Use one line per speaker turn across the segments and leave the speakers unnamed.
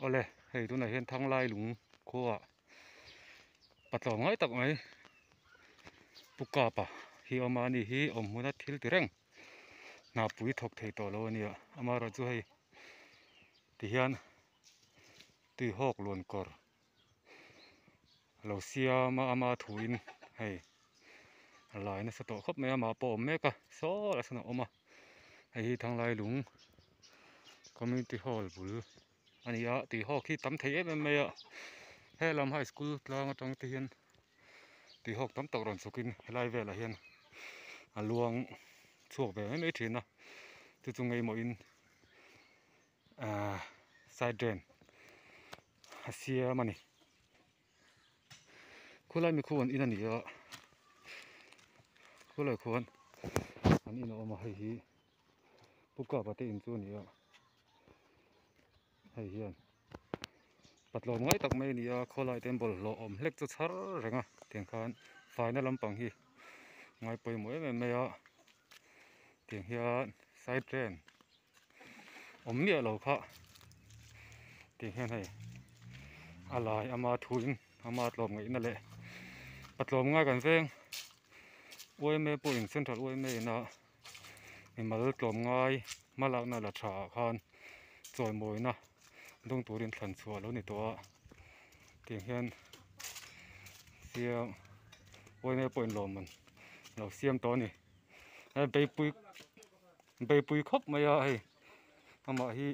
Awle, hei tunah hian Thanglai lung khuaah patlawm ngai tak mai Pu Kapa hi a awm a, ani hi awm hmuna thil ti reng hnapui thawk thei tawh lo a nia. Amaherawhchu hei tihian tuihawk luan kawr a lo siam a, ama thuin hei a lai nasa tawh khawp mai a, amah pawh a awm mek a, saw lah sawn a awm a, hei hi Thanglai lung community hall bul a ni a, tui hawk hi tam thei em em mai a, helam high school tlang atang te hian tui hawk tam tak rawn chhuk in helai velah hian a luang chhuak ve mai mai thin a, chu chu ngaihmawh in ahh side drain a siam a ni. Khulai mi khuan in a ni a, khulai khuan an in a awm a hei hi Pu Kapa te in chu a ni a, hei hian patlawm ngai tak mai a ni a, khawlai te bawlhhlawh awm hlek chu chhar reng a tiang khan faina lampang hi ngai pawimawh em em mai a, tiang hian side drain awm miah lo kha tih hian hei a lai ama thuin ama tlawm ngaihna leh a tlawm ngai kan veng yma pawhin central yma ina mimal tlawm ngai hmalakna la tha ah khan chawimawina dawng turin thlan chhuah a lo ni tawh a tiang hian siam yma pawhin lawmman a lo siam tawh a ni beipui. Beipui khawp mai a hei amah hi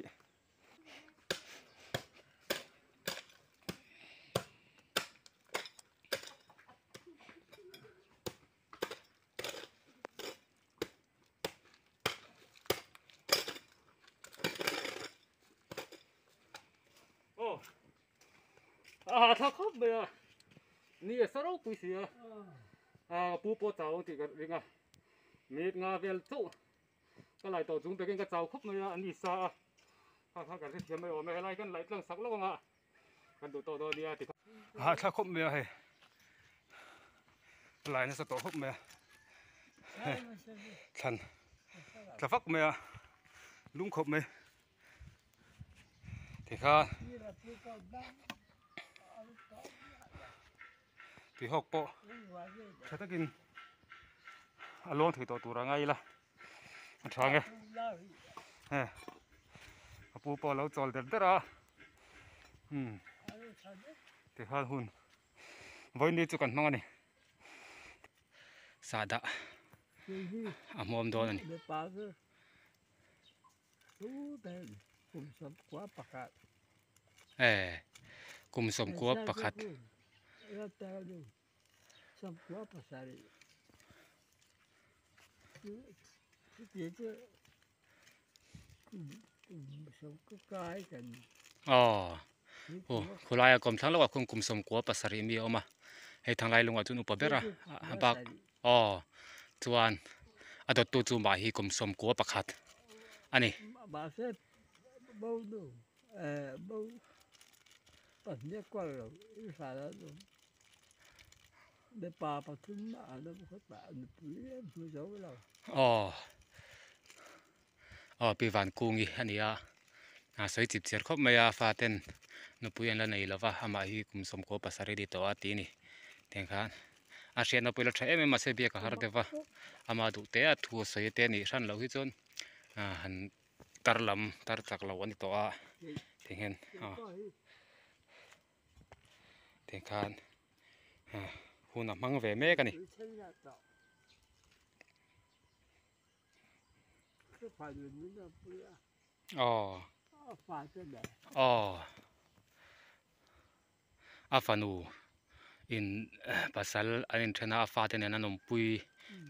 aw a ha thlak khawp mai a ni a sa ropui si a a pu pawh chau tih ka ring a. Mit nga vel chauh ka lai tawh chung takin ka chau khawp mai a, an ni sa a, kha kha kan hrethiam mai awm e, helai kan laih tlang sak lawk anga kan duh tawh dawn nia ti kha. A hahthlak khawp mai a hei, a lai nasa tawh khawp mai a, hei thlan tla vak mai a, lung khawp mai tikhan. Tui hawk pawh tha takin a lawn thei tawh tur a ngai ila a tha ang e he a pu pawh a lo chawl der der a umm tikhan hun vawiin chu kan hmang a ni sahdah a hmuam dawn a ni. Eh kum sawmkua pakhat. Aw aw khawlaia kawm thlang lawkah khuan kum sawmkua pasarih mi a awm a hei thanglai lungah chuan upa ber a a bak Aw, chuan a dawttu chu mah hi kum sawmkua pakhat a ni.
Mahse bo nu eh bo pahnih kual lo i hran a awm. Mipa pathum an awm khawp a, nupui em hmu zo lo.
Aw, aw Pi Vankungi a ni a, a sawi chip chiar khawp mai a, faten nupui an la nei lo va, amah hi kum sawmkua pasarih a ni tawh a ti a ni. Tiang khan a hriatna pawh ila tha em em a mahse biak a har deuh va, ama duh te a thu a sawi te a nih hran loh hi chuan ah han tar lam tar chak lo a ni tawh a ti hian aw tikhan hun a hmang ve mek a ni. Aw aw a fanu in pasal an inthen a a fate nen an awmpui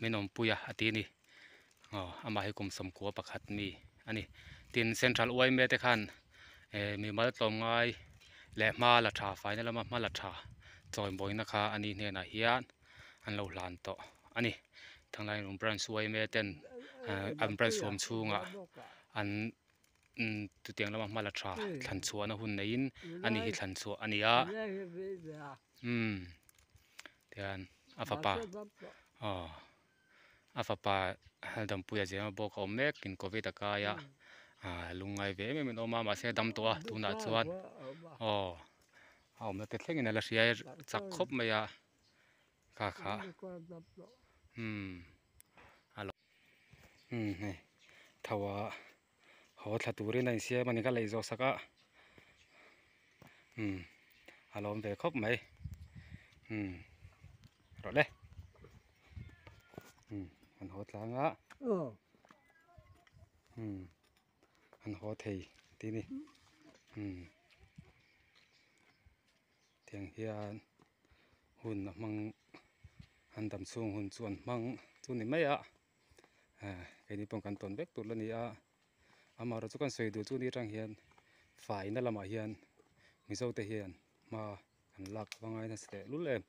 min awmpui a a ti a ni aw amah hi kum sawmkua pakhat mi a ni tin central yma te khan eh mimal tlawmngai leh hma la tha faina lama hma la tha chawimawina kha a ni hnenah hian an lo hlan tawh a ni thanglai room branch yma ten an branch huam chhungah an chutiang lama hma la tha thlan chhuahna hun neiin ani hi thlan chhuah a ni a umm tihian a fapa aw a fapa Dampuia zema bawk a awm mek in covid a kai a. Ah lungngai ve em em in awm a mahse a dam tawh a tunah chuan aw a awmna te thlengin a la hria chak khawp mai a kha kha umm a lo umm hei tho a haw thla turin a insiam a ni ka lei zawh sak a umm a lawm ve khawp mai umm rawh le umm an haw tlang a umm an haw thei tih a ni umm tiang hian hun a hmang an dam chhung hun chu an hmang chu ni mai a eh keini pawh kan tawn vek tur la ni a amaherawhchu chu kan sawi duh chu ni atang hian faina lamah hian mizo te hian hma an lak a va ngai nasa teh lul em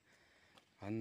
an.